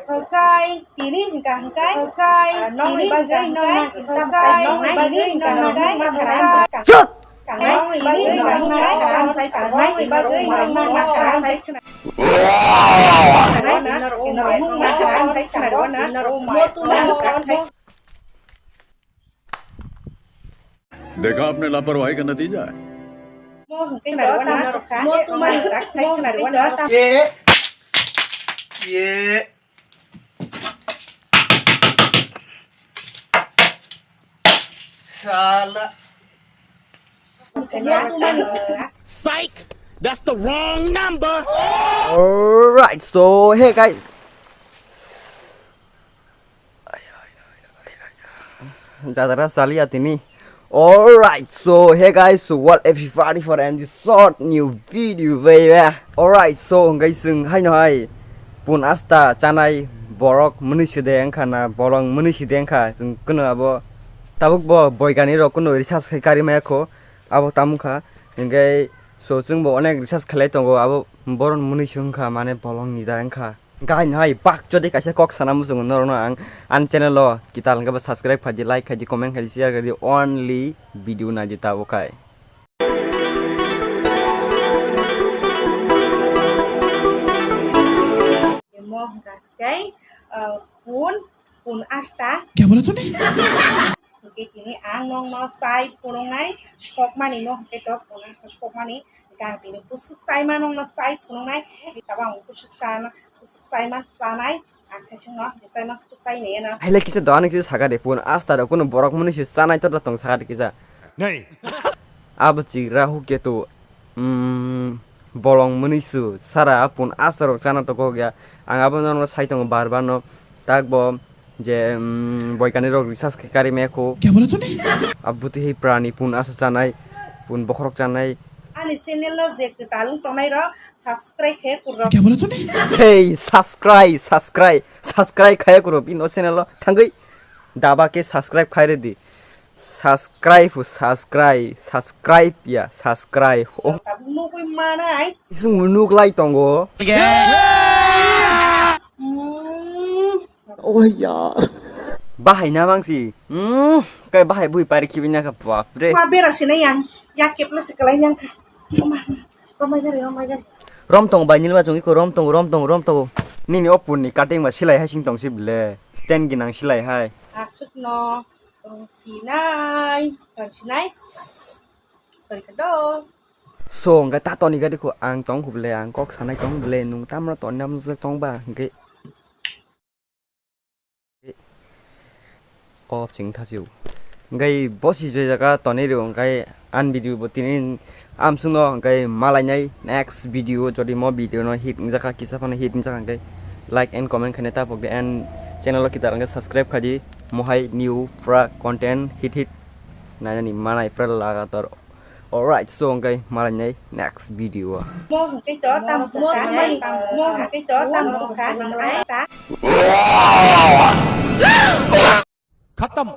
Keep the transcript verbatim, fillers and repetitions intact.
Hwkai, tini hwnkha hwkai, hwkai, ah, nokni bagwi nokna hwkai, tini hwnkha hwkai, hwkai. Chut! Nokni bagwi nokna hwkai, nokni bagwi nokna hwkai. देखा आपने लापरवाही का नतीजा है। Ye. Ye. Sala. Psych! That's the wrong number! Alright, so hey guys. Jadara salia tini. Alright, so hey guys, so what everybody for and this short new video, baby. Alright, so hwnkhe chwng haino hai pun asta chanai borok mwnwi side wngkha na bolong mwnwi side wngkha chwng kunu abo tabuk bo boigani rok kunu research khai kari maya kho abo tamo kha hwnkhe so chwng bo onek research khlai tongo abo boron mwnwi se wngkha mane bolong ni da wngkha. Gahaino hai bak jodi kaisa kok sana muchungo norokno ang ani channel o kital hwnkhe bo subscribe khaidi, like khaidi, comment khaidi, share khaidi, only video naidi tabuk khai. Emo hwnkha tei, ah, pun, pun asta. Kya bola tune? Hwnkhe tini ang nokno chai phunuknai sokmani no hwnkhe to pun asta sokmani hwnkhe ang tini bwswk chaima nokno chai phunuknai. Tabuk ang bwswk chana, bwswk chaima chanai. Ang saichung no, je chaima swk chai nai eno. Haile kisa dogan kisa saka de pun asta rok kunu borok mwnwi se chanai to tong saka de kisa. Nei. Abo chigra hu ketu, mm, bolong mwnwi su sara pun asta rok chana to kok ya. Ang abo norok sai tongo bar bar no. Tak bo je, mm, boikani rok research khe kari me kho. Kya bola tune? Abo buti hei prani pun asta chanai, pun bokhorok chanai. Ani channel o je kwtal wng tongnai rok subscribe khe kurok. Kya bola tune? Hey, subscribe, subscribe, subscribe khaya kurok bini o channel o thangwi daba khe subscribe khai rwdi. Subscribe, subscribe, subscribe ya, subscribe. Oh. Tabuk nugwi manai. Isung nuk lai tongo. Mm. Oh ya. Bahai na bangsi. Hmm, kai bahai bui pari khibi na ka bap re. Ma bera sini yang, ya kep lo sekalai yang ka. Ma, ma gari, ma gari. Rom tong bai nilma chungi ko rom tong, rom tong, rom tong. Nini opun ni cutting ba silai hai sing tong si ble. Stand ginang silai hai. Asuk no, tong sinai, tong sinai. Tong kedo. So, hingke ta toni gari ko ang tong ble, ang kok sanai tong ble, nung tamro toni nam tong ba, hingke. Off ching thasiu. Hingke bosi je jaga toni rio, hingke an video bo tini amsung no, hingke malai nai next video, jodi mo video no hit wng jaka, kisa phano hit wng jaka, hingke like and comment khaina ta pok di, and channel o kita hingke subscribe khai di, mohai new pra content hit hit nainani manai pra lagatar. Alright, so hingke malai nai next video o. Mo hingke to tam mo mani, mo hingke to tam mo kha. Khatam.